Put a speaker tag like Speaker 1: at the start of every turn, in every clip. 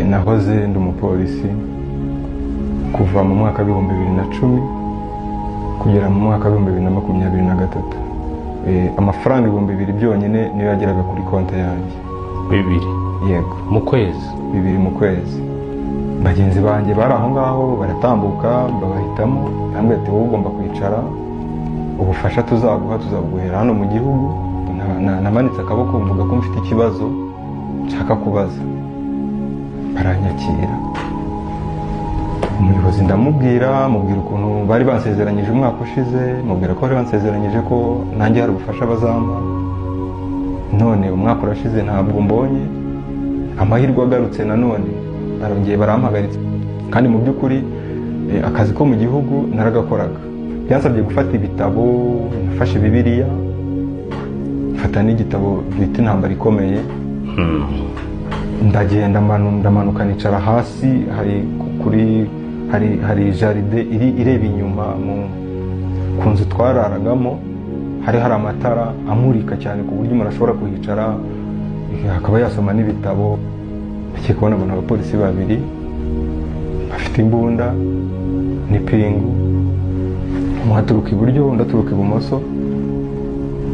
Speaker 1: Nahoze ndi umupolisi kuva mu mwaka w'2010 kugera mu mwaka w'2023. Amafaranga 2000 byonyine niyo yageraga kuri konti yanjye.
Speaker 2: Bibiri?
Speaker 1: Yego.
Speaker 2: Mu kwezi?
Speaker 1: Bibiri mu kwezi. Bagenzi banjye bari aho ngaho baratambuka, babahitamo. Yambwiye ati: "Wowe ugomba kwicara, ubufasha tuzaguha tuzabuguhera hano mu gihugu." Namanitse akaboko mvuga ko mfite ikibazo nshaka kubaza, baranyakira. Umuyobozi ndamubwira, mubwira ukuntu bari bansezeranyije umwaka ushize, mubwira ko bari bansezeranyije ko nanjye hari ubufasha bazampa, none umwaka urashize ntabwo mbonye. Amahirwe agarutse nanone barongeye barampagaritse. Kandi mu by'ukuri akazi ko mu gihugu naragakoraga. Byansabye gufata ibitabo, nafashe Bibiliya, mfata n'igitabo bita Intambara Ikomeye, ndagenda ndamanuka nicara hasi. Hari kuri hari jardin iri ireba inyuma mu ku nzu twararagamo. Hari amatara amurika cyane ku buryo umuntu ashobora kuhicara akaba yasoma n'ibitabo. Nagiye kubona mbona abapolisi babiri bafite imbunda n'ipingu, umwe aturuka iburyo, undi aturuka ibumoso.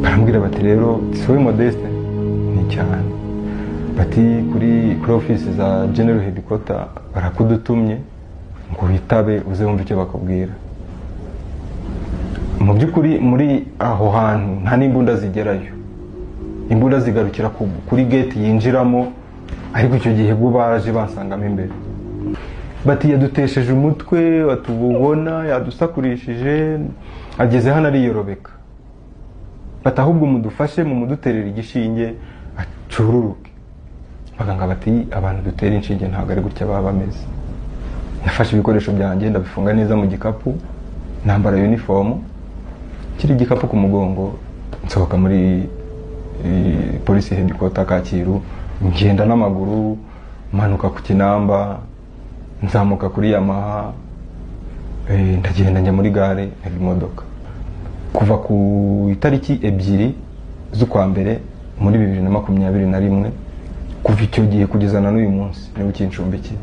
Speaker 1: Barambwira bati: "Rero si wowe Modeste?" Ni cyane. Bati: Kuri ofisi za General Headquarter barakudutumye ngo witabe, uze wumve icyo bakubwira." Mu by'ukuri muri aho hantu nta n'imbunda zigerayo, imbunda zigarukira kuri gate yinjiramo, ariko icyo gihe bwo baje bansangamo imbere. Bati: "Yadutesheje umutwe, batububona yadusakurishije, ageze hano ariyorobeka." Bati: "Ahubwo mudufashe mumuduterere igishinge acururuke." Abaganga bati: "Abantu dutera inshinge ntabwo ari gutya baba bameze." Nafashe ibikoresho byanjye ndabifunga neza mu gikapu, nambara uniform, kiri igikapu ku mugongo, nsohoka muri polisi headquarter Kacyiru, ngenda n'amaguru, manuka ku Kinamba, nzamuka kuri Yamaha, ndagenda njya muri gare, ntega imodoka. Kuva ku itariki 2 z'ukwa mbere muri 2021, kuva icyo gihe kugeza na n'uyu munsi niwe ukincumbikiye.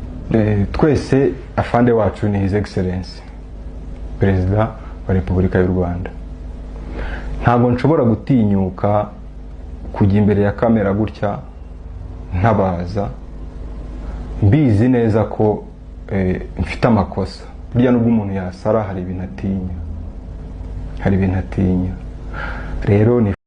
Speaker 1: Twese afande wacu ni His Excellence Perezida wa Repubulika y'u Rwanda. Ntabwo nshobora gutinyuka kujya imbere ya kamera gutya ntabaza, mbizi neza ko mfite amakosa. Burya nubwo umuntu yasara hari ibintu atinya, hari ibintu atinya. Rero ni